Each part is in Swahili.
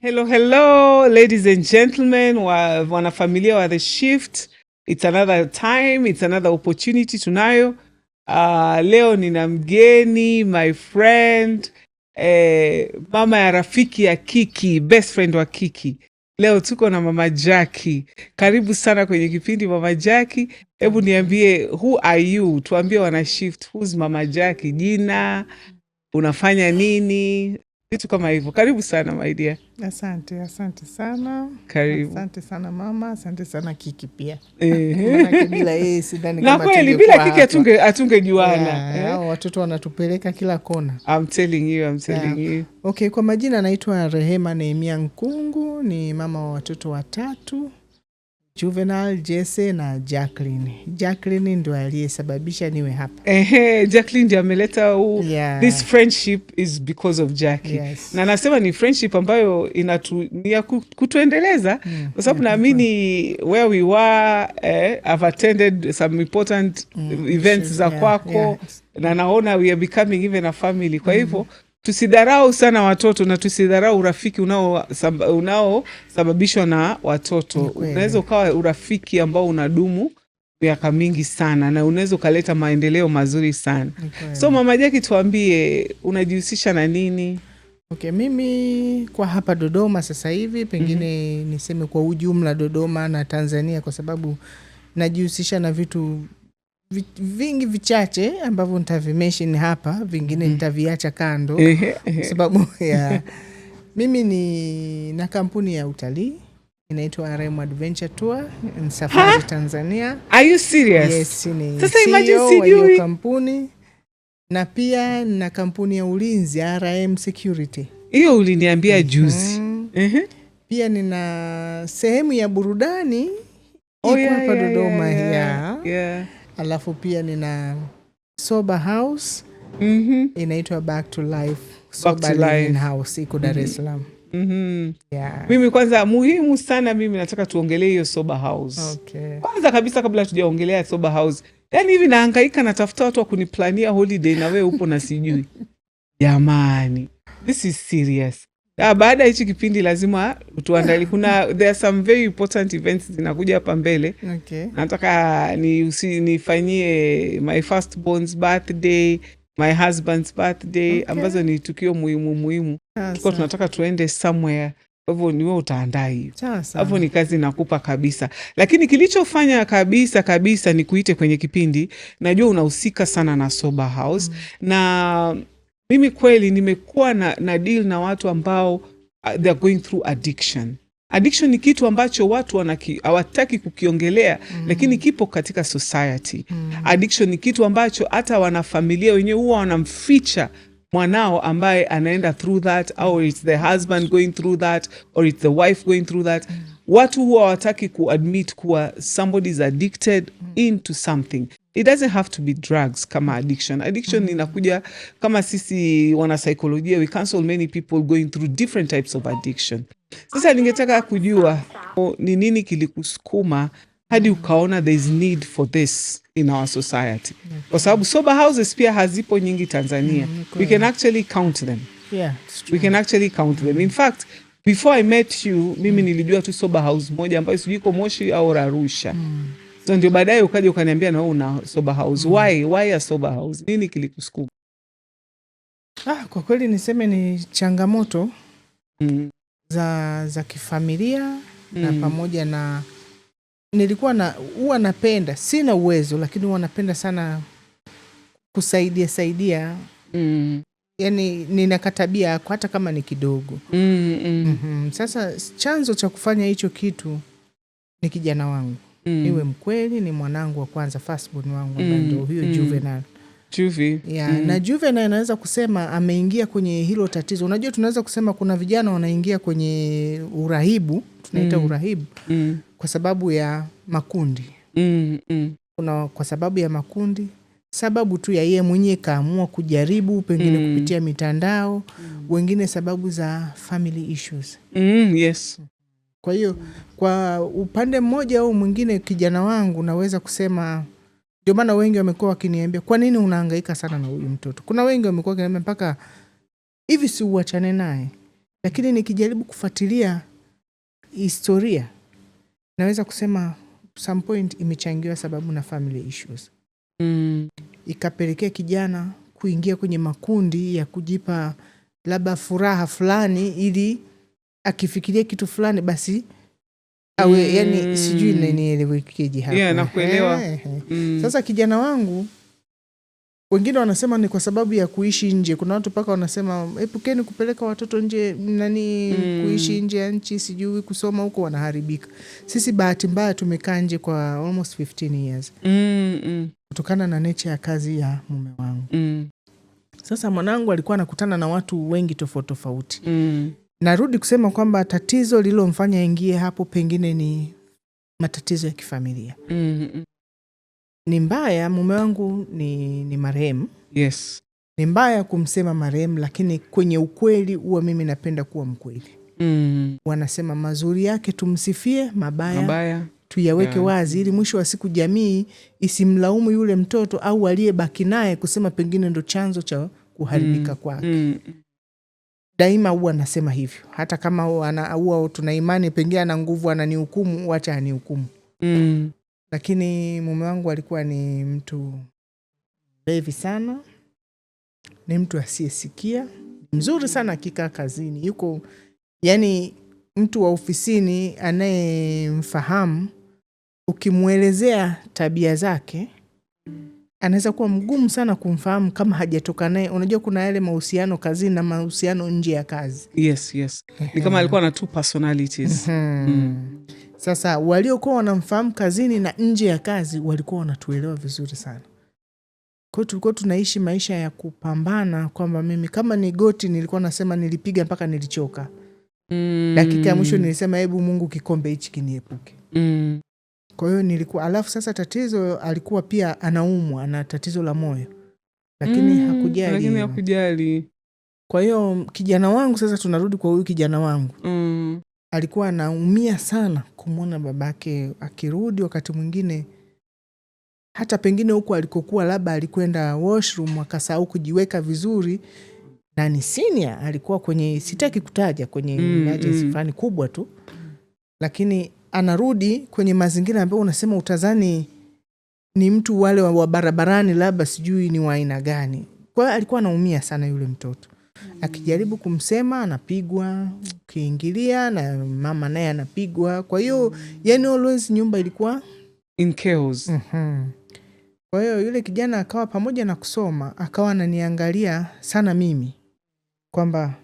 Hello, hello, ladies and gentlemen, wanafamilia wa The Shift. It's another time, it's another opportunity tunayo. Leo nina mgeni, my friend, mama ya rafiki ya Kiki, best friend wa Kiki. Leo tuko na Mama Jackie. Karibu sana kwenye kipindi, Mama Jackie. Hebu niambie, who are you? Tuambie wana Shift, who's Mama Jackie? Jina, unafanya nini? Vitu kama hivyo. Karibu sana, my dear. Asante, asante sana. Karibu. Asante sana mama, asante sana Kiki pia. Manake bila yeye sidhani Na kama kweli tungekuwa bila Kiki hapa. hatungejuana. Yeah, Eh? hao watoto wanatupeleka kila kona. I'm telling you, I'm telling you. Okay, kwa majina naitwa Rehema Nehemia Nkungu, ni mama wa watoto watatu, Juvenal, Jesse na Jacqueline. Jacqueline ndo aliyesababisha niwe hapa. Ehe, Jacqueline ndiye ameleta huu. This friendship is because of Jackie. Na nasema ni friendship ambayo ni ya kutuendeleza kwa sababu naamini where we were, I've attended some important events za kwako na naona we are becoming even a family. Kwa hivyo tusidharau sana watoto na tusidharau urafiki unaosababishwa na watoto. Ni kweli. Unaweza ukawa urafiki ambao unadumu miaka mingi sana na unaweza ukaleta maendeleo mazuri sana. Ni kweli. So Mama Jackie, tuambie, unajihusisha na nini? Okay, mimi kwa hapa Dodoma sasa hivi pengine niseme kwa ujumla Dodoma na Tanzania, kwa sababu najihusisha na vitu vingi vichache ambavyo nitavimention hapa, vingine nitaviacha kando kwa sababu ya mimi ni na kampuni ya utalii inaitwa RM Adventure Tour and Safari Tanzania. Are you serious? Yes, ni Sasa imagine CEO wa hiyo sijui. Kampuni na pia na kampuni ya ulinzi, RM Security. Hiyo uliniambia juzi. Pia nina sehemu ya burudani iko hapa Dodoma. Alafu pia nina sober house inaitwa Back to Life Sober to Living Life. House, iko Dar es Salaam. Mimi kwanza, muhimu sana, mimi nataka tuongelee hiyo sober house. Kwanza kabisa, kabla tujaongelea sober house, yaani hivi nahangaika natafuta watu wa kuniplania holiday na wewe upo na sijui. Jamani, this is serious. Ah, baada ya hichi kipindi lazima tuandalie. Kuna there are some very important events zinakuja hapa mbele. Nataka nifanyie my firstborn's birthday, my husband's birthday, ambazo ni tukio muhimu muhimu. Tulikuwa tunataka tuende somewhere, kwa hivyo niwe utaandaa hiyo. Hapo ni kazi nakupa kabisa, lakini kilichofanya kabisa kabisa ni kuite kwenye kipindi, najua unahusika sana na sober house na mimi kweli nimekuwa na deal na watu ambao they are going through addiction. Addiction ni kitu ambacho watu hawataki kukiongelea lakini kipo katika society. Addiction ni kitu ambacho hata wanafamilia wenyewe huwa wanamficha mwanao ambaye anaenda through that, au it's the husband going through that, or it's the wife going through that. Watu huwa hawataki kuadmit kuwa somebody is addicted into something. It doesn't have to be drugs kama addiction. Addiction inakuja kama sisi wanasaikolojia, we counsel many people going through different types of addiction. Sasa ningetaka kujua ni nini kilikusukuma hadi ukaona there is need for this in our society, kwa sababu sober houses pia hazipo nyingi Tanzania. We can actually count them. Yeah, it's We true. Can actually count them. In fact, before I met you, mimi nilijua tu sober house moja ambayo sijui iko Moshi au Arusha. So ndio baadaye ukaja ukaniambia na wewe una sober house. Why a sober house? Nini kilikusukuma? Ah, kwa kweli niseme ni changamoto za kifamilia na pamoja na nilikuwa na huwa napenda, sina uwezo, lakini huwa napenda sana kusaidia saidia, yani nina katabia yako hata kama ni kidogo. Sasa chanzo cha kufanya hicho kitu ni kijana wangu. Niwe mkweli, ni mwanangu wa kwanza, firstborn wangu ambaye ndio huyo Juvenal. Juvi. Yeah, na Juvenal naweza kusema ameingia kwenye hilo tatizo. Unajua tunaweza kusema kuna vijana wanaingia kwenye urahibu, tunaita urahibu kwa sababu ya makundi. Kuna kwa sababu ya makundi, sababu tu ya yeye mwenyewe kaamua kujaribu pengine kupitia mitandao, wengine sababu za family issues. Kwa hiyo kwa upande mmoja au mwingine, kijana wangu naweza kusema ndio maana wengi wamekuwa wakiniambia, "Kwa nini unahangaika sana na huyu mtoto?" Kuna wengi wamekuwa wakiniambia mpaka hivi, si uachane naye? Lakini nikijaribu kufuatilia historia, naweza kusema some point imechangiwa sababu na family issues, ikapelekea kijana kuingia kwenye makundi ya kujipa labda furaha fulani, ili akifikiria kitu fulani basi awe, yani sijui nielewekeje hapo. Yeah, nakuelewa. Ehe. Sasa kijana wangu, wengine wanasema ni kwa sababu ya kuishi nje. Kuna watu mpaka wanasema epukeni kupeleka watoto nje nani, kuishi nje ya nchi, sijui kusoma huko, wanaharibika. Sisi bahati mbaya tumekaa nje kwa almost 15 years kutokana na nature ya kazi ya mume wangu. Sasa mwanangu alikuwa anakutana na watu wengi tofauti tofauti. Narudi kusema kwamba tatizo lililomfanya aingie hapo pengine ni matatizo ya kifamilia. Ni mbaya, mume wangu ni marehemu. Ni mbaya kumsema marehemu, lakini kwenye ukweli huwa mimi napenda kuwa mkweli. Wanasema mazuri yake tumsifie, mabaya, Mabaya tuyaweke wazi, ili mwisho wa siku jamii isimlaumu yule mtoto au aliyebaki naye kusema pengine ndo chanzo cha kuharibika kwake. Daima huwa nasema hivyo, hata kama huwa tuna imani pengine ana nguvu ananihukumu, wacha anihukumu. Lakini mume wangu alikuwa ni mtu mlevi sana, ni mtu asiyesikia, mzuri sana akikaa kazini, yuko yani mtu wa ofisini anayemfahamu, ukimwelezea tabia zake anaweza kuwa mgumu sana kumfahamu kama hajatoka naye. Unajua kuna yale mahusiano kazini na mahusiano nje ya kazi. Yes. Ni kama alikuwa na two personalities. Sasa waliokuwa wanamfahamu kazini na nje ya kazi walikuwa wanatuelewa vizuri sana. Kwa hiyo tulikuwa tunaishi maisha ya kupambana, kwamba mimi kama ni goti nilikuwa nasema nilipiga mpaka nilichoka. Dakika ya mwisho nilisema hebu Mungu kikombe hichi kiniepuke. Kwa hiyo nilikuwa, alafu sasa tatizo alikuwa pia anaumwa, ana tatizo la moyo, lakini hakujali Lakini hilo. hakujali. Kwa hiyo kijana wangu sasa, tunarudi kwa huyu kijana wangu, alikuwa anaumia sana kumwona babake akirudi, wakati mwingine hata pengine huku alikokuwa labda alikwenda washroom akasahau kujiweka vizuri, na ni senior, alikuwa kwenye, sitaki kutaja, kwenye agency fulani kubwa tu, lakini anarudi kwenye mazingira ambayo unasema utadhani ni mtu wale wa barabarani, labda sijui ni wa aina gani. Kwa hiyo alikuwa anaumia sana yule mtoto, akijaribu kumsema anapigwa, ukiingilia na mama naye anapigwa. Kwa hiyo yani always nyumba ilikuwa in chaos. Kwa hiyo yule kijana akawa pamoja na kusoma akawa ananiangalia sana mimi kwamba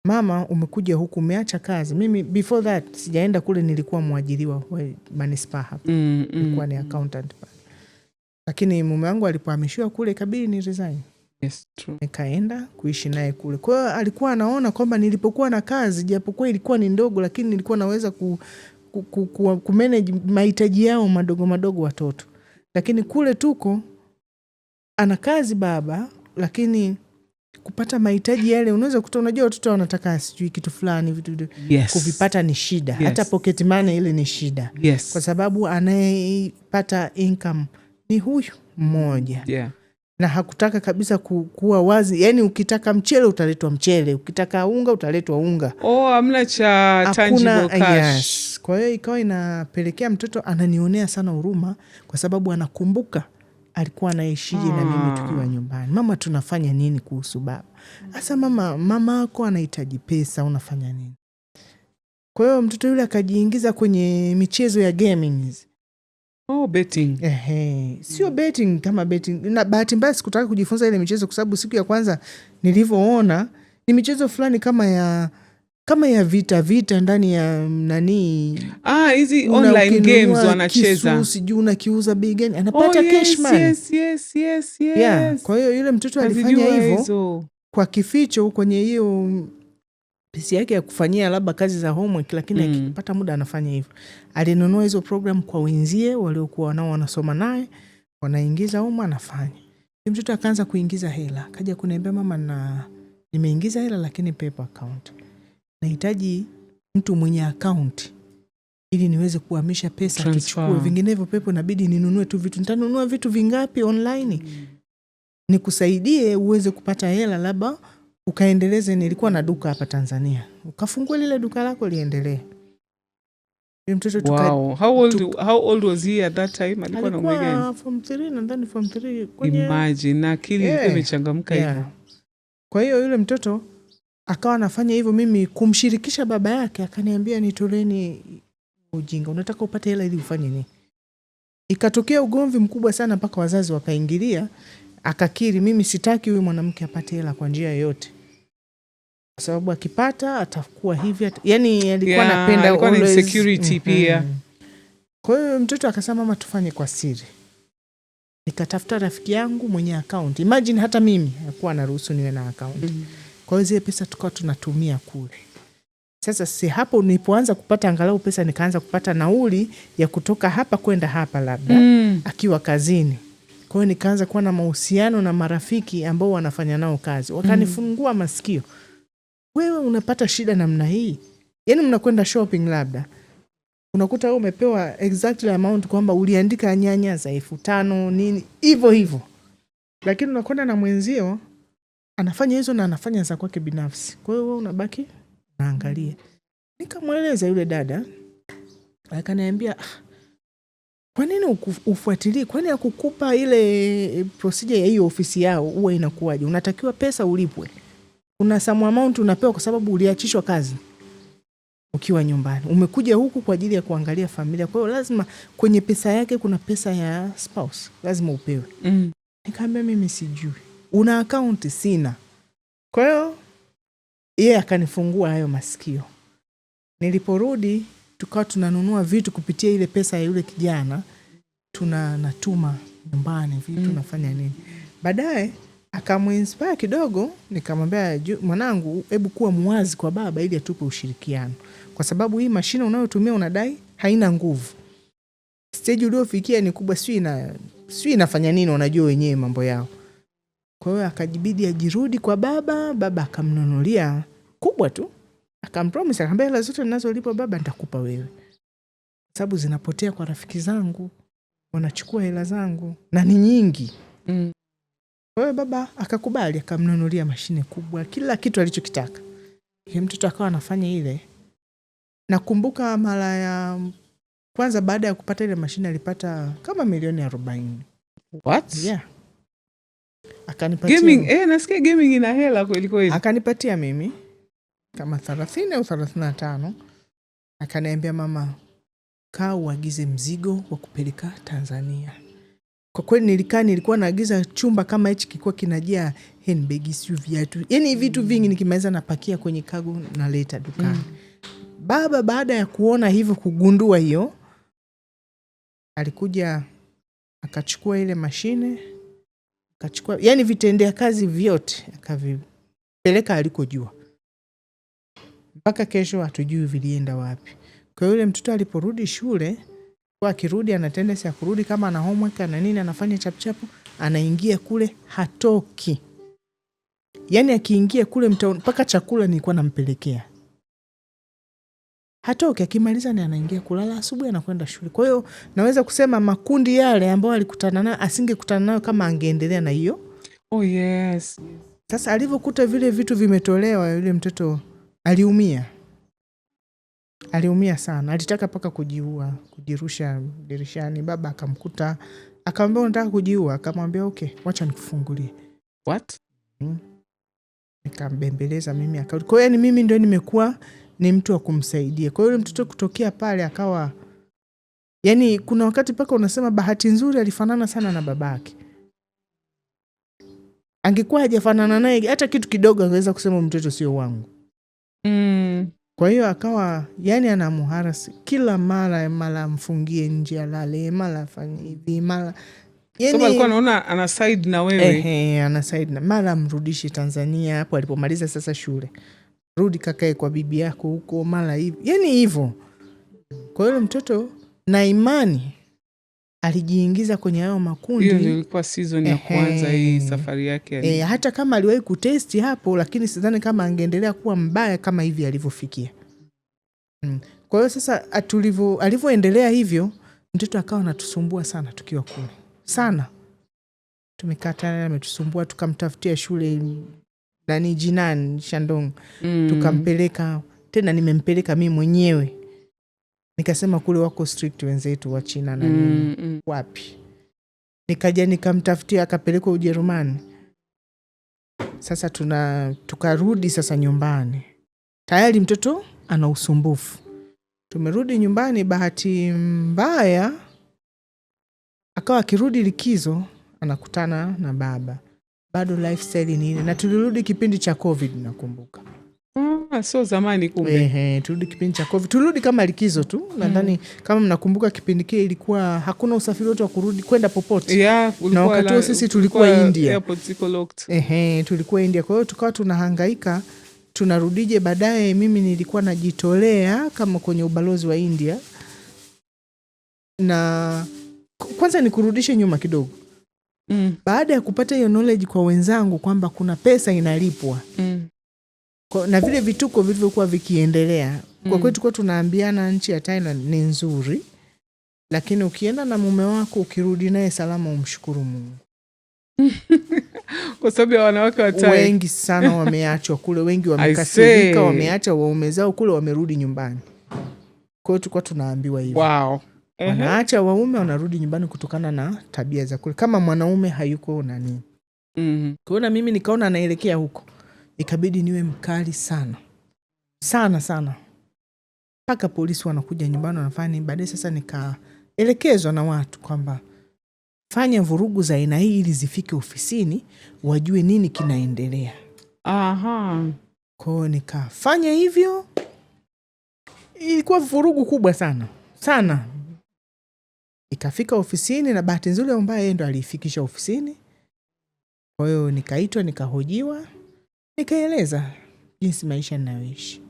mama, umekuja huku umeacha kazi. Mimi before that sijaenda kule, nilikuwa mwajiriwa wa manispaa hapa, nilikuwa ni accountant pale, lakini mume wangu alipohamishiwa kule ikabidi ni resign. Yes, true. Nikaenda kuishi naye kule. Kwa hiyo alikuwa anaona kwamba nilipokuwa na kazi, japokuwa ilikuwa ni ndogo, lakini nilikuwa naweza ku manage mahitaji yao madogo madogo watoto. Lakini kule tuko ana kazi baba, lakini kupata mahitaji yale unaweza kuta, unajua watoto wanataka sijui kitu fulani, vitu kuvipata ni shida. Hata pocket money ile ni shida, kwa sababu anayepata income ni huyu mmoja na hakutaka kabisa kuwa wazi. Yani ukitaka mchele utaletwa mchele, ukitaka unga utaletwa unga. Oh, hamna cha tangible Hakuna, cash. yes. Kwa hiyo ikawa inapelekea mtoto ananionea sana huruma, kwa sababu anakumbuka alikuwa anaishije na mimi tukiwa nyumbani. Mama, tunafanya nini kuhusu baba? Sasa mama, mama ako anahitaji pesa, unafanya nini? Kwa hiyo mtoto yule akajiingiza kwenye michezo ya gaming. Oh, betting. Ehe, sio betting kama betting. Na bahati mbaya sikutaka kujifunza ile michezo kwa sababu siku ya kwanza nilivyoona ni michezo fulani kama ya vita vita ndani ya nani, Ah, hizi online ukinunua games wanacheza. kisu, sijui unakiuza bei gani, anapata Oh, cash yes, money. yes. Yeah. Kwa hiyo yule mtoto alifanya Nazijua hivyo hizo. kwa kificho kwenye hiyo PC yake ya kufanyia labda kazi za homework, lakini akipata muda anafanya hivyo. Alinunua hizo program kwa wenzie waliokuwa nao wanasoma naye, wanaingiza humo, anafanya. Yule mtoto akaanza kuingiza hela, akaja kuniambia mama, na nimeingiza hela lakini paper account, nahitaji mtu mwenye account ili niweze kuhamisha pesa Transfer. tuchukue, vinginevyo PayPal inabidi ninunue tu vitu. Nitanunua vitu vingapi online? Nikusaidie uweze kupata hela, labda Ukaendeleze, nilikuwa na duka hapa Tanzania, ukafungue lile duka lako liendelee. Yule mtoto Wow. How old was he at that time? Alikuwa na umri gani? Alikuwa form 3 nadhani, form 3 kwenye Imagine, na akili ilikuwa imechangamka hivyo. Kwa hiyo yule mtoto akawa anafanya hivyo, mimi kumshirikisha baba yake, akaniambia, "Nitoleni ujinga, unataka upate hela ili ufanye nini?" Ikatokea ugomvi mkubwa sana mpaka wazazi wakaingilia, akakiri, "Mimi sitaki huyu mwanamke apate hela kwa njia yoyote, kwa sababu akipata atakuwa hivi yani alikuwa anapenda alikuwa na insecurity pia. Kwa hiyo mtoto akasema, "Mama, tufanye kwa siri." Nikatafuta rafiki yangu mwenye akaunti. Imagine hata mimi hakuwa anaruhusu niwe na akaunti. Kwa hiyo zile pesa tukawa tunatumia kule. Sasa si hapo nilipoanza kupata angalau pesa, nikaanza kupata nauli ya kutoka hapa kwenda hapa labda akiwa kazini. Kwa hiyo nikaanza kuwa na mahusiano na marafiki ambao wanafanya nao kazi, wakanifungua masikio, "Wewe unapata shida namna hii, yaani mnakwenda shopping labda unakuta wewe umepewa exactly amount kwamba uliandika nyanya za 5,000 nini hivyo hivyo, lakini unakwenda na mwenzio anafanya hizo na anafanya za kwake binafsi, kwa hiyo wewe unabaki naangalia." Nikamweleza yule dada, akaniambia, "Ah, kwa nini ufuatilii? Kwani akukupa ile procedure ya hiyo ofisi yao huwa inakuwaje? Unatakiwa pesa ulipwe, kuna some amount unapewa kwa sababu uliachishwa kazi ukiwa nyumbani, umekuja huku kwa ajili ya kuangalia familia, kwa hiyo lazima kwenye pesa yake kuna pesa ya spouse, lazima upewe." Nikaambia, "Mimi sijui." "Una akaunti?" "Sina." Kwa hiyo yeye akanifungua hayo masikio. Niliporudi tukawa tunanunua vitu kupitia ile pesa ya yule kijana, tuna natuma nyumbani vitu, nafanya nini. Baadaye akamuinspire kidogo, nikamwambia, "Mwanangu, hebu kuwa muwazi kwa baba ili atupe ushirikiano, kwa sababu hii mashine unayotumia unadai haina nguvu, stage uliofikia ni kubwa, sijui inafanya nini, wanajua wenyewe mambo yao." Kwa hiyo akajibidi ajirudi kwa baba, baba akamnunulia kubwa tu, akampromise, akamwambia, "Hela zote ninazolipwa baba nitakupa wewe, sababu zinapotea kwa rafiki zangu, wanachukua hela zangu na ni nyingi." Kwa hiyo baba akakubali, akamnunulia mashine kubwa, kila kitu alichokitaka. Yule mtoto akawa anafanya ile. Nakumbuka mara ya kwanza baada ya kupata ile mashine alipata kama milioni 40. What? Yeah. Akanipatia, Gaming, nasikia gaming ina hela kweli kweli. Akanipatia mimi kama 30 au 35. Akaniambia, "Mama, kaa uagize mzigo wa kupeleka Tanzania." Kwa kweli nilikaa, nilikuwa naagiza, chumba kama hichi kilikuwa kinajaa handbag, sijui viatu, yani vitu vingi, nikimaliza napakia kwenye cargo naleta dukani. Baba baada ya kuona hivyo, kugundua hiyo, alikuja akachukua ile mashine, akachukua yani vitendea kazi vyote akavipeleka alikojua. Mpaka kesho hatujui vilienda wapi. Kwa hiyo yule mtoto aliporudi shule, kwa akirudi ana tendency ya kurudi kama ana homework ana nini anafanya chapchapu, anaingia kule hatoki. Yaani akiingia kule mpaka chakula nilikuwa nampelekea. Hatoki, akimaliza ni anaingia kulala, asubuhi anakwenda shule. Kwa hiyo naweza kusema makundi yale ambayo alikutana nayo asingekutana nayo kama angeendelea na hiyo. Oh, yes. Sasa alivyokuta vile vitu vimetolewa, yule mtoto aliumia. Aliumia sana, alitaka mpaka kujiua, kujirusha dirishani. Baba akamkuta, akamwambia, "Unataka kujiua?" Akamwambia, "Okay, wacha nikufungulie." What? Nikambembeleza mimi akarudi. Kwa hiyo yani mimi ndio nimekuwa ni mtu wa kumsaidia. Kwa hiyo yule mtoto kutokea pale akawa, yani kuna wakati mpaka unasema bahati nzuri alifanana sana na babake. Angekuwa hajafanana naye hata kitu kidogo, angeweza kusema mtoto sio wangu. Kwa hiyo akawa yani anamuharass kila mara, mara amfungie nje alale, mara afanye hivi, mara Sababu alikuwa anaona ana side na wewe. Ehe, ana side na mara amrudishe Tanzania hapo alipomaliza sasa shule, rudi kakae kwa bibi yako huko, mara hivi, yani hivyo. Kwa hiyo yule mtoto na imani alijiingiza kwenye hayo makundi. Hiyo ndio ilikuwa season ya kwanza hii safari yake ya Hata kama aliwahi kutest hapo, lakini sidhani kama angeendelea kuwa mbaya kama hivi alivyofikia. Kwa hiyo sasa alivyoendelea hivyo, mtoto akawa anatusumbua sana tukiwa kule sana. Tumekaa tena ametusumbua, tukamtafutia shule Nani, Jinan, Shandong. Tukampeleka tena, nimempeleka mi mwenyewe, nikasema kule wako strict wenzetu wa China na nini. Wapi, nikaja nikamtafutia, akapelekwa Ujerumani. Sasa tukarudi sasa nyumbani, tayari mtoto ana usumbufu. Tumerudi nyumbani, bahati mbaya akawa akirudi likizo anakutana na baba, bado lifestyle ni ile, na tulirudi kipindi cha COVID, nakumbuka. Ah, so zamani kumbe. Ehe, tulirudi kipindi cha COVID, tulirudi kama likizo tu nadhani. Kama mnakumbuka kipindi kile ilikuwa hakuna usafiri wote wa kurudi kwenda popote. Yeah, Na wakati huo sisi tulikuwa India. Airport ziko locked. Ehe, tulikuwa India, kwa hiyo tukawa tunahangaika tunarudije. Baadaye mimi nilikuwa najitolea kama kwenye ubalozi wa India, na kwanza nikurudishe nyuma kidogo. Baada ya kupata hiyo knowledge kwa wenzangu kwamba kuna pesa inalipwa na vile vituko vilivyokuwa vikiendelea kwa kweli, tulikuwa tunaambiana nchi ya Thailand ni nzuri, lakini ukienda na mume wako ukirudi naye salama umshukuru Mungu. Kwa sababu ya wanawake wa Thai. Wengi sana wameachwa kule, wengi wamekasirika, see. Wameacha waume zao kule, wamerudi nyumbani. Kwa hiyo tulikuwa tunaambiwa hivyo. Wanaacha waume, wanarudi nyumbani kutokana na tabia za kule, kama mwanaume hayuko nani. Kwa hiyo na mimi nikaona anaelekea huko, ikabidi niwe mkali sana sana sana, mpaka polisi wanakuja nyumbani wanafanya nini. Baadaye sasa nikaelekezwa na watu kwamba fanya vurugu za aina hii ili zifike ofisini wajue nini kinaendelea. Kwa hiyo nikafanya hivyo, ilikuwa vurugu kubwa sana sana, ikafika ofisini, na bahati nzuri ambaye yeye ndo aliifikisha ofisini. Kwa hiyo nikaitwa, nikahojiwa, nikaeleza jinsi maisha ninayoishi.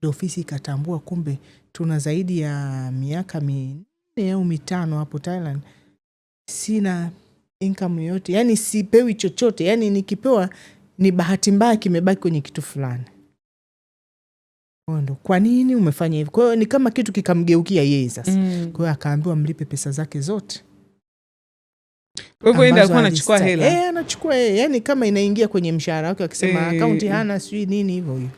Ndo ofisi ikatambua kumbe tuna zaidi ya miaka 4 au 5 hapo Thailand, sina income yoyote, yani sipewi chochote, yani nikipewa ni bahati mbaya kimebaki kwenye kitu fulani. Kwa ndo kwa nini umefanya hivyo? Kwa hiyo ni kama kitu kikamgeukia yeye sasa. Kwa hiyo akaambiwa mlipe pesa zake zote. Kwa hivyo yeye ndiye Ambazo alikuwa anachukua hela. Eh, anachukua yeye, yani kama inaingia kwenye mshahara wake, akisema akaunti hana, sijui nini hivyo hivyo.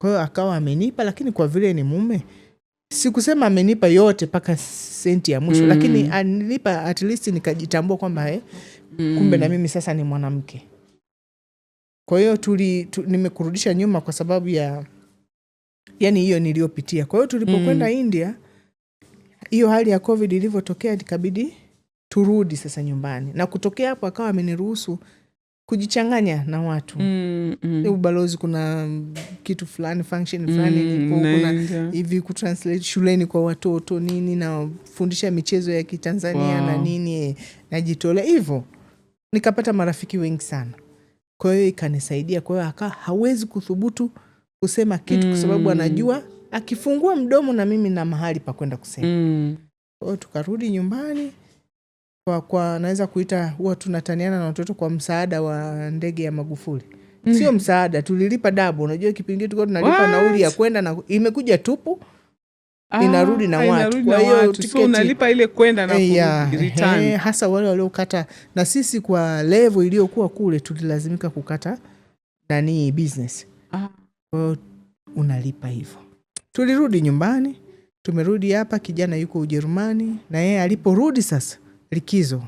Kwa hiyo akawa amenipa, lakini kwa vile ni mume, sikusema amenipa yote mpaka senti ya mwisho, lakini alinipa at least nikajitambua kwamba kumbe na mimi sasa ni mwanamke. Kwa hiyo nimekurudisha nyuma kwa sababu ya yani hiyo niliyopitia. Kwa hiyo tulipokwenda India, hiyo hali ya COVID ilivyotokea, ikabidi turudi sasa nyumbani, na kutokea hapo akawa ameniruhusu kujichanganya na watu. Ubalozi kuna kitu fulani, function fulani nipo, kuna Unaenda. Hivi kutranslate shuleni kwa watoto nini, nafundisha michezo ya Kitanzania na nini, najitolea hivyo, nikapata marafiki wengi sana. Kwa hiyo ikanisaidia. Kwa hiyo akawa hawezi kuthubutu kusema kitu kwa sababu anajua akifungua mdomo na mimi na mahali pa kwenda kusema. Kwa hiyo tukarudi nyumbani kwa naweza kuita, huwa tunataniana na watoto kwa msaada wa ndege ya Magufuli. Sio msaada, tulilipa double. Unajua kipindi tulikuwa tunalipa What? Nauli ya kwenda na imekuja tupu, inarudi na Ah, watu. inarudi Kwa na hiyo watu. So unalipa ile kwenda na kurudi, return. Hasa wale waliokata, na sisi kwa level iliyokuwa kule tulilazimika kukata nani, business. Kwa hiyo unalipa hivyo. Tulirudi nyumbani, tumerudi hapa, kijana yuko Ujerumani, na yeye aliporudi sasa likizo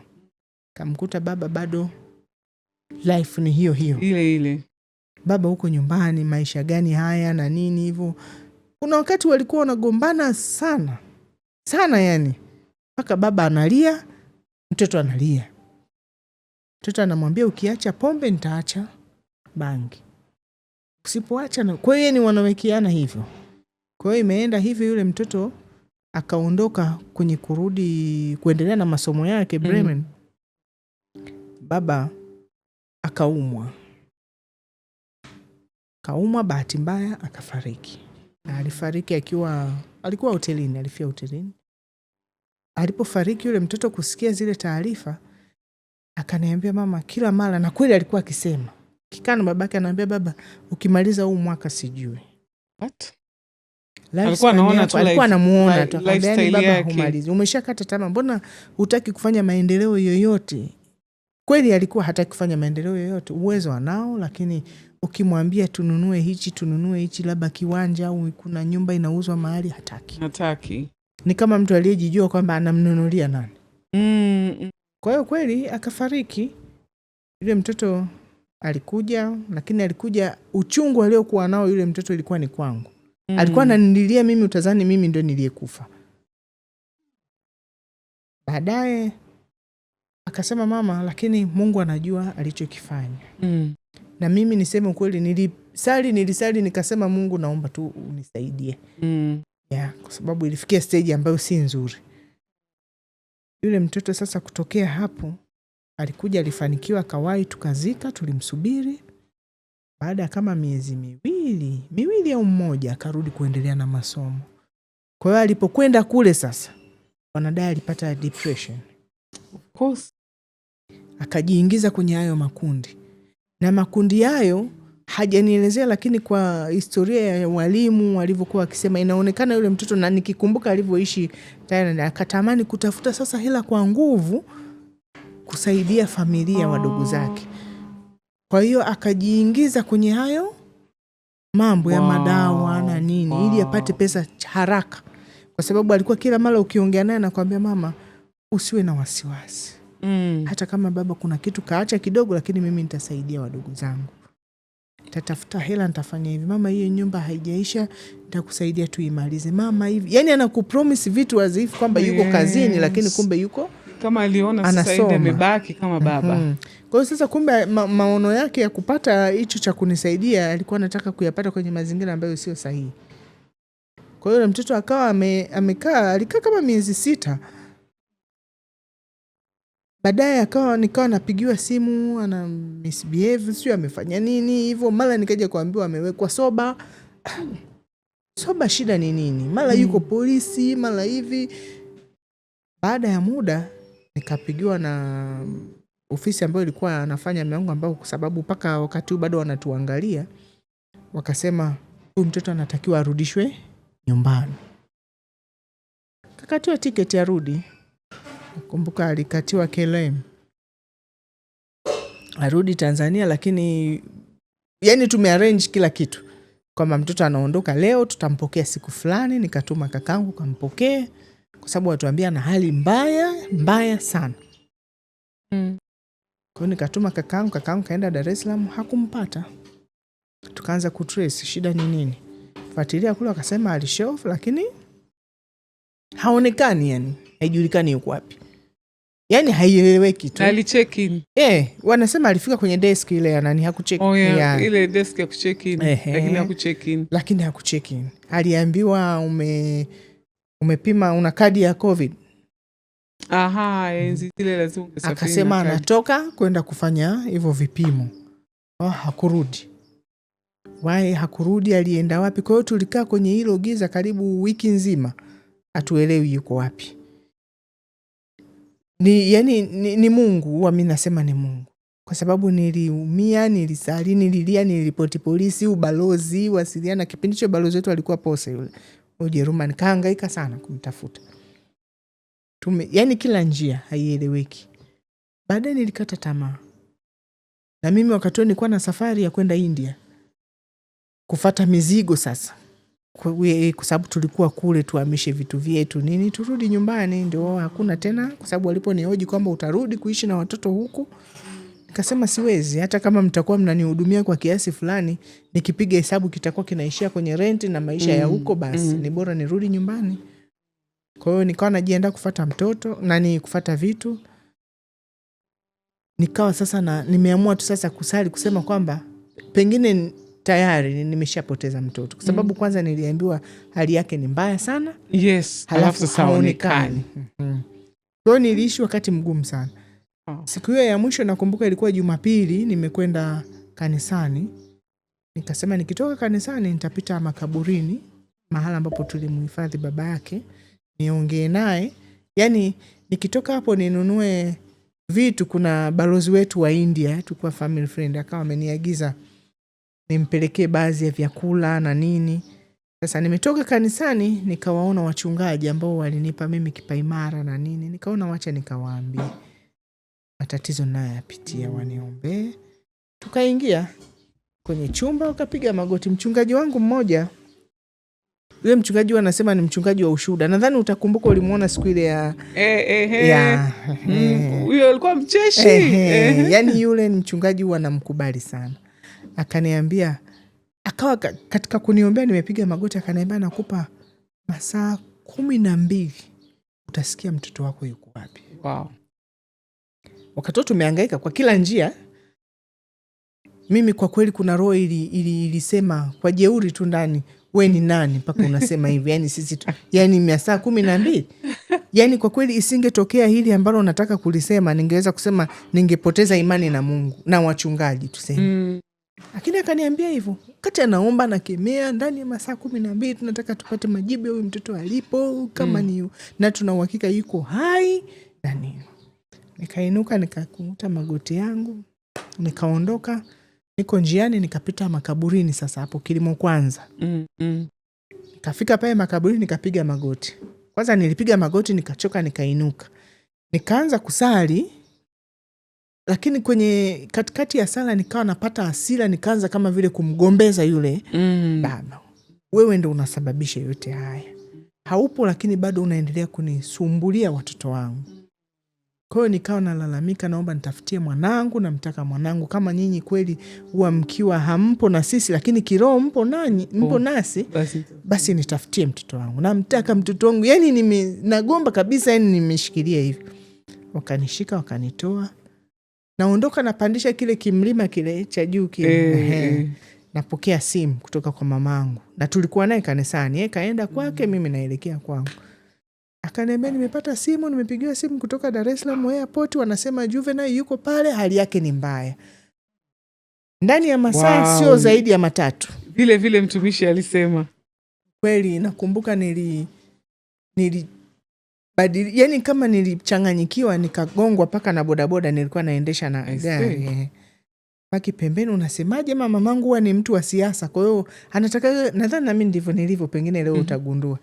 kamkuta baba bado life ni hiyo hiyo. Ile ile. Baba huko nyumbani, maisha gani haya na nini hivyo. Kuna wakati walikuwa wanagombana sana sana, yani mpaka baba analia, mtoto analia. Mtoto anamwambia ukiacha pombe nitaacha bangi, usipoacha na... Kwa hiyo ni wanawekeana hivyo. Kwa hiyo imeenda hivyo, yule mtoto akaondoka kwenye kurudi kuendelea na masomo yake Bremen. Baba akaumwa, kaumwa, bahati mbaya akafariki, na alifariki akiwa alikuwa hotelini, alifia hotelini. Alipofariki yule mtoto kusikia zile taarifa, akaniambia mama, kila mara, na kweli alikuwa akisema, kikaa na babake anaambia baba, ukimaliza huu mwaka sijui. What? Lifespan Alikuwa anaona yako, tu alikuwa anamuona tu, akamwambia, yani lifestyle baba yake. Humalizi, umeshakata tamaa, mbona hutaki kufanya maendeleo yoyote? Kweli alikuwa hataki kufanya maendeleo yoyote, uwezo anao, lakini Ukimwambia tununue hichi, tununue hichi, labda kiwanja au kuna nyumba inauzwa mahali, hataki. Hataki. Ni kama mtu aliyejijua kwamba anamnunulia nani. Kwa hiyo kweli akafariki. Yule mtoto alikuja, lakini alikuja uchungu aliokuwa nao yule mtoto ilikuwa ni kwangu. Alikuwa ananililia mimi, utazani mimi ndo niliyekufa. Baadaye akasema mama, lakini Mungu anajua alichokifanya. Na mimi niseme ukweli, nilisali nikasema Mungu naomba tu unisaidie. Yeah, kwa sababu ilifikia stage ambayo si nzuri. Yule mtoto sasa kutokea hapo alikuja, alifanikiwa, akawahi, tukazika, tulimsubiri. Baada ya kama miezi miwili au mmoja akarudi kuendelea na masomo. Kwa hiyo alipokwenda kule sasa, wanadai alipata depression. Of course. Akajiingiza kwenye hayo makundi, na makundi hayo hajanielezea, lakini kwa historia ya walimu walivyokuwa wakisema, inaonekana yule mtoto, na nikikumbuka alivyoishi Thailand, akatamani kutafuta sasa hela kwa nguvu kusaidia familia, wadogo zake. Kwa hiyo akajiingiza kwenye hayo mambo ya madawa na nini, ili apate pesa haraka, kwa sababu alikuwa kila mara ukiongea naye anakuambia mama, usiwe na wasiwasi. Hata kama baba kuna kitu kaacha kidogo, lakini mimi nitasaidia wadogo zangu, nitatafuta hela, nitafanya hivi. Mama, hiyo nyumba haijaisha, nitakusaidia tuimalize. Mama hivi, yani anakupromise vitu as if kwamba yuko kazini, lakini kumbe yuko kama aliona sasa anasoma. Amebaki kama baba. Kwa hiyo sasa kumbe maono yake ya kupata hicho cha kunisaidia alikuwa anataka kuyapata kwenye mazingira ambayo sio sahihi. Kwa hiyo mtoto akawa amekaa, alikaa kama miezi 6. Baadaye nikawa napigiwa simu ana misbehave, sijui amefanya nini hivyo. Mara nikaja kuambiwa amewekwa sober. Sober shida ni nini? Mara yuko polisi, mara hivi. Baada ya muda nikapigiwa na ofisi ambayo ilikuwa anafanya mume wangu, ambao kwa sababu mpaka wakati huu bado wanatuangalia, wakasema huyu mtoto anatakiwa arudishwe nyumbani. Kakatiwa tiketi arudi. Nakumbuka alikatiwa KLM arudi Tanzania, lakini yani tumearrange kila kitu kwamba mtoto anaondoka leo, tutampokea siku fulani. Nikatuma kakangu kampokee, kwa sababu watuambia na hali mbaya mbaya sana. Kwa hiyo nikatuma kakangu, kakangu kaenda Dar es Salaam, hakumpata. Tukaanza kutrace shida ni nini, fuatilia kule, wakasema alishow off, lakini haonekani, yani haijulikani yuko wapi, yani haieleweki tu. Na alicheck in. Wanasema alifika kwenye desk ile ya nani, hakucheck. Oh, yeah. Yeah. Ile desk ya kucheck in, lakini hakucheck in. Lakini hakucheck in. Aliambiwa umepima una kadi ya COVID. Aha, enzi zile lazima ungesafiri Akasema na kadi. Anatoka kwenda kufanya hivyo vipimo. Oh, hakurudi. Why hakurudi? Alienda wapi? Kwa hiyo tulikaa kwenye hilo giza karibu wiki nzima, hatuelewi yuko wapi. Ni, yani, ni Mungu, huwa mi nasema ni Mungu, kwa sababu niliumia, nilisali, nililia, niliripoti polisi, ubalozi, wasiliana. Kipindi hicho balozi wetu alikuwa Pose yule Ujerumani, kahangaika sana kumtafuta. Yani kila njia haieleweki. Baadaye nilikata tamaa, na mimi wakati huo nilikuwa na safari ya kwenda India kufata mizigo sasa, kwa sababu tulikuwa kule tuhamishe vitu vyetu nini turudi nyumbani, ndio hakuna tena, kwa sababu waliponihoji kwamba utarudi kuishi na watoto huku, nikasema siwezi, hata kama mtakuwa mnanihudumia kwa kiasi fulani, nikipiga hesabu kitakuwa kinaishia kwenye renti na maisha ya huko, basi ni bora nirudi nyumbani. Kwa hiyo nikawa najiandaa kufata mtoto nani, kufata vitu, nikawa sasa na nimeamua tu sasa kusali kusema kwamba pengine tayari nimeshapoteza mtoto, kwa sababu kwanza niliambiwa hali yake ni mbaya sana, Alafu halafu sasa haonekani. haonekani. Kwa hiyo niliishi wakati mgumu sana. Oh. Siku hiyo ya mwisho nakumbuka ilikuwa Jumapili, nimekwenda kanisani, nikasema nikitoka kanisani nitapita makaburini, mahala ambapo tulimuhifadhi baba yake, niongee naye. Yani nikitoka hapo ninunue vitu. Kuna balozi wetu wa India, tulikuwa family friend, akawa ameniagiza nimpelekee baadhi ya vyakula na nini. Sasa nimetoka kanisani nikawaona wachungaji ambao walinipa mimi kipaimara na nini, nikaona wacha nikawaambie matatizo ninayoyapitia, waniombee. Tukaingia Kwenye chumba wakapiga magoti. Mchungaji wangu mmoja, yule mchungaji anasema ni mchungaji wa ushuhuda, nadhani utakumbuka, ulimuona siku ile ya ya Huyo alikuwa mcheshi. Yani yule ni mchungaji huwa namkubali sana. Akaniambia, akawa katika kuniombea nimepiga magoti, akaniambia nakupa masaa 12 utasikia mtoto wako yuko wapi. Wakati tumehangaika kwa kila njia, mimi kwa kweli kuna roho ilisema kwa jeuri tu ndani, we ni nani mpaka unasema hivi? Yani sisi tu, yani masaa 12. Yani kwa kweli isingetokea hili ambalo nataka kulisema, ningeweza kusema ningepoteza imani na Mungu na wachungaji tuseme. Lakini akaniambia hivyo, wakati anaomba nakemea, ndani ya masaa 12 tunataka tupate majibu ya huyu mtoto alipo, kama ni na tuna uhakika yuko hai na nini. Nikainuka nikakunguta magoti yangu nikaondoka. Niko njiani nikapita makaburini, sasa hapo Kilimo Kwanza. Nikafika pale makaburini nikapiga magoti. Kwanza nilipiga magoti nikachoka, nikainuka. Nikaanza kusali, lakini kwenye katikati ya sala nikawa napata hasira, nikaanza kama vile kumgombeza yule baba. Wewe ndo unasababisha yote haya. Haupo lakini bado unaendelea kunisumbulia watoto wangu. Kwa hiyo nikawa nalalamika, naomba nitafutie mwanangu, namtaka mwanangu. Kama nyinyi kweli huwa mkiwa hampo na sisi, lakini kiroho mpo nanyi, mpo nasi, basi nitafutie mtoto wangu. Namtaka mtoto wangu. Yani nagomba kabisa, yani nimeshikilia hivi. Wakanishika, wakanitoa. Naondoka napandisha kile kimlima kile cha juu kile. Napokea simu kutoka kwa mamangu. Na tulikuwa naye kanisani. Yeye kaenda kwake, mimi naelekea kwangu. Akaniambia nimepata simu, nimepigiwa simu kutoka Dar es Salaam Airport, wanasema Juvenile yuko pale, hali yake ni mbaya. Ndani ya masaa sio zaidi ya 3. Vile vile mtumishi alisema. Kweli nakumbuka yani kama nilichanganyikiwa nikagongwa paka na bodaboda nilikuwa naendesha na gari. Paki pembeni unasemaje mama, mamangu huwa ni mtu wa siasa. Kwa hiyo anataka, nadhani na mimi ndivyo nilivyo, pengine leo utagundua.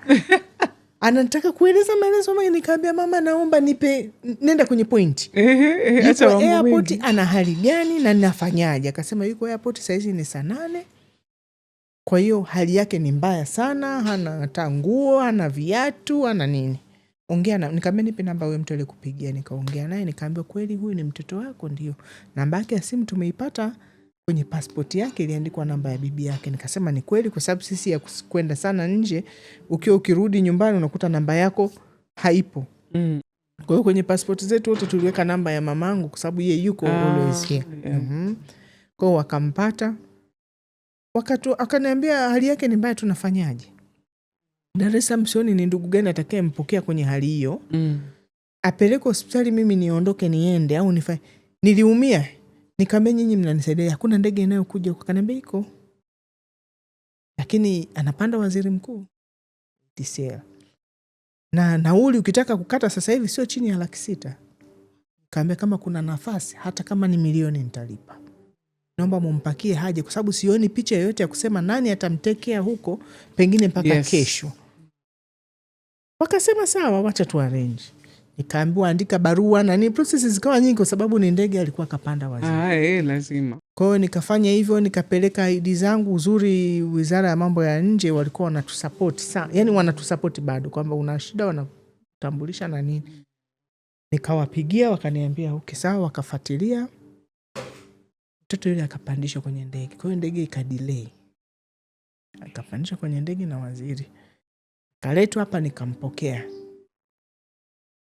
Anataka kueleza maelezo mengi, nikaambia mama naomba nipe, nenda kwenye point. Yuko Acha mambo airport, mengi. ana hali gani na nafanyaje? Akasema yuko airport saizi ni saa 8. Kwa hiyo hali yake ni mbaya sana, hana hata nguo, hana viatu, hana nini. Ongea na, nikamwambia nipe namba huyo mtu aliyekupigia, nikaongea naye nikaambiwa kweli huyu ni mtoto wako, ndio. Namba yake ya simu tumeipata kwenye passport yake iliandikwa namba ya bibi yake. Nikasema ni kweli kwa sababu sisi ya kwenda sana nje, ukiwa ukirudi nyumbani unakuta namba yako haipo. Kwa hiyo kwenye passport zetu wote tuliweka namba ya mamangu kwa sababu yeye yuko always here. Kwa hiyo wakampata. Akaniambia hali yake ni mbaya, tunafanyaje? Dar es Salaam sioni ni ndugu gani atakayempokea kwenye hali hiyo. Apeleke hospitali, mimi niondoke niende au nifanye. Niliumia. Nikamwambia nyinyi mnanisaidia, hakuna ndege inayokuja huko. Akaniambia iko. Lakini anapanda waziri mkuu TCL. Na nauli ukitaka kukata sasa hivi sio chini ya 600,000. Nikamwambia kama kuna nafasi hata kama ni milioni nitalipa. Naomba mumpakie haje kwa sababu sioni picha yoyote ya kusema nani atamtekea huko pengine mpaka kesho. Wakasema sawa, wacha tu arrange. Nikaambiwa andika barua na ni processes zikawa nyingi kwa sababu ni ndege alikuwa kapanda waziri. Lazima. Kwa hiyo nikafanya hivyo, nikapeleka ID zangu. Uzuri Wizara ya Mambo ya Nje walikuwa wanatusupport sana. Yani wanatusupport bado kwamba una shida wanakutambulisha na nini. Nikawapigia wakaniambia okay sawa, wakafuatilia. Mtoto yule akapandishwa kwenye ndege. Kwa hiyo ndege ikadelay. Akapandishwa kwenye ndege na waziri. Kaletwa hapa nikampokea.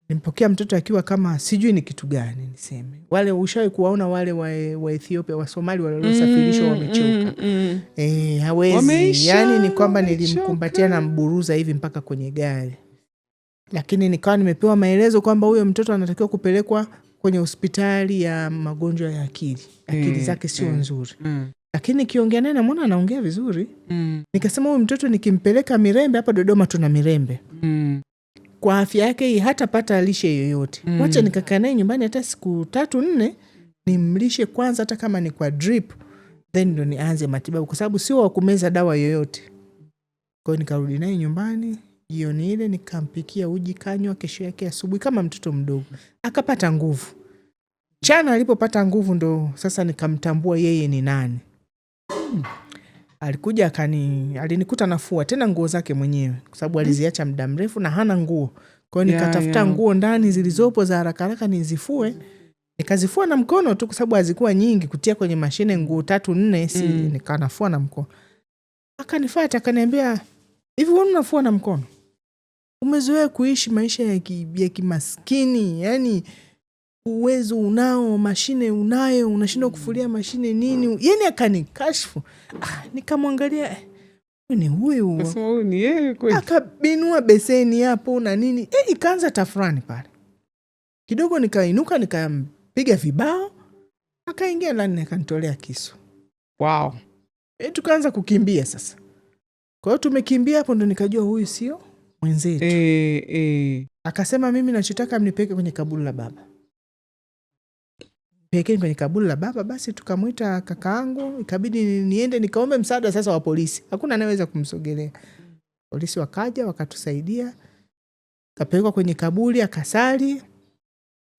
Nimpokea mtoto akiwa kama sijui ni kitu gani niseme. Wale ushawahi kuwaona wale wa Ethiopia, wa Somali wale waliosafirishwa wamechoka. Hawezi. Wameisha, Yani ni kwamba wamechoka. nilimkumbatia na mburuza hivi mpaka kwenye gari. Lakini nikawa nimepewa maelezo kwamba huyo mtoto anatakiwa kupelekwa kwenye hospitali ya magonjwa ya akili. Akili zake sio nzuri. Lakini nikiongea naye namuona anaongea vizuri. Nikasema huyu mtoto nikimpeleka Mirembe, hapa Dodoma tuna Mirembe. Kwa afya yake hii hatapata lishe yoyote. Wacha nikakaa naye nyumbani hata siku 3-4 nimlishe kwanza hata kama ni kwa drip, then ndo nianze matibabu kwa sababu sio wa kumeza dawa yoyote. Kwa hiyo nikarudi naye nyumbani jioni ile nikampikia uji kanywa, kesho yake asubuhi kama mtoto mdogo akapata nguvu. Mchana alipopata nguvu ndo sasa nikamtambua yeye ni nani. Alikuja alinikuta nafua tena nguo zake mwenyewe kwa sababu aliziacha muda mrefu na hana nguo. Kwa hiyo nikatafuta nguo ndani zilizopo za haraka haraka nizifue. Nikazifua na mkono tu kwa sababu hazikuwa nyingi, kutia kwenye mashine nguo 3-4 si nikanafua na mkono. Akanifuata akaniambia, hivi wewe unafua na mkono? Umezoea kuishi maisha ya kimaskini, yani uwezo unao, mashine unayo, unashindwa kufulia mashine nini? Yani akanikashfu. Nikamwangalia, ni huyu. Kasema huyu ni yeye kweli. Akabinua beseni hapo na nini. Ikaanza tafrani pale. Kidogo nikainuka nikampiga vibao, akaingia ndani akanitolea kisu. Wow. Tukaanza kukimbia sasa. Kwa hiyo tumekimbia hapo ndo nikajua huyu sio mwenzetu. Akasema mimi nachotaka mnipeleke kwenye kaburi la baba. Pelekeni kwenye kaburi la baba. Basi tukamwita kakaangu, ikabidi niende nikaombe msaada sasa wa polisi. Hakuna anayeweza kumsogelea. Polisi wakaja wakatusaidia. Kapelekwa kwenye kaburi akasali.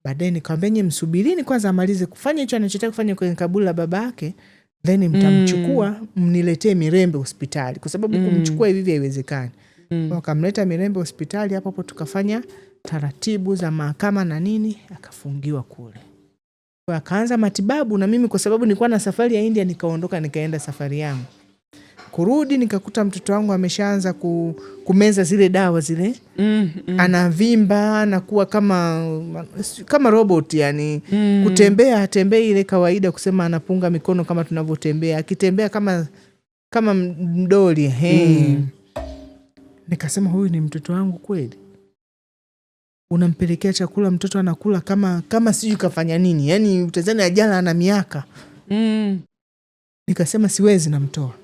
Baadaye nikamwambia nyie msubirini kwanza amalize kufanya hicho anachotaka kufanya kwenye kaburi la babake, then mtamchukua mniletee Mirembe hospitali kwa sababu kumchukua hivi hivi haiwezekani. Wakamleta Mirembe hospitali, hapo hapo tukafanya taratibu za mahakama na nini, akafungiwa kule. Kwa akaanza matibabu na mimi kwa sababu nilikuwa na safari ya India nikaondoka nikaenda safari yangu. Kurudi nikakuta mtoto wangu ameshaanza kumeza zile dawa zile. Anavimba, anakuwa kama robot yani. Kutembea hatembei ile kawaida kusema anapunga mikono kama tunavyotembea. Akitembea kama mdoli. Nikasema huyu ni mtoto wangu kweli? Unampelekea chakula mtoto anakula kama sijui kafanya nini. Yani utazani ajala ana miaka. Nikasema siwezi namtoa.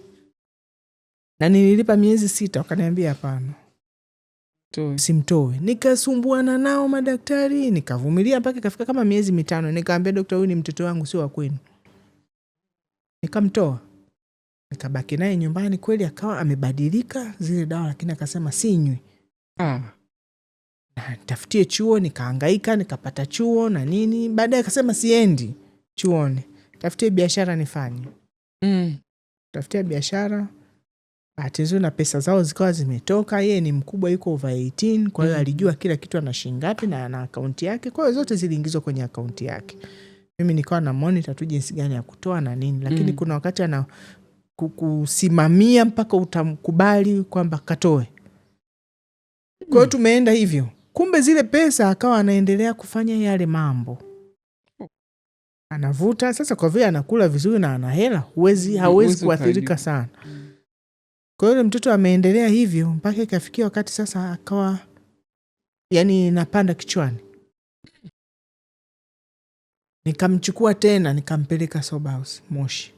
Na nililipa miezi 6 wakaniambia hapana. Simtoe. Nikasumbuana nao madaktari, nikavumilia mpaka ikafika kama miezi 5. Nikaambia daktari huyu ni mtoto wangu sio wa kwenu. Nikamtoa. Nikabaki naye nyumbani, kweli akawa amebadilika zile dawa, lakini akasema sinywi. Na nitafutie chuo, nikahangaika, nikapata chuo na nini. Baadaye akasema siendi chuoni. Tafutie biashara nifanye. Tafutie biashara. Bahati nzuri na pesa zao zikawa zimetoka. Yeye ni mkubwa, yuko over 18, kwa hiyo alijua kila kitu ana shilingi ngapi na ana akaunti yake. Kwa hiyo zote ziliingizwa kwenye akaunti yake. Mimi nikawa na monitor tu jinsi gani ya kutoa na nini, lakini kuna wakati ana kusimamia mpaka utamkubali kwamba katoe. Kwa hiyo tumeenda hivyo. Kumbe zile pesa akawa anaendelea kufanya yale mambo. Anavuta sasa, kwa vile anakula vizuri na ana hela, hawezi kuathirika sana. Kwa hiyo mtoto ameendelea hivyo mpaka ikafikia wakati sasa akawa yani napanda kichwani. Nikamchukua tena nikampeleka Sober House Moshi.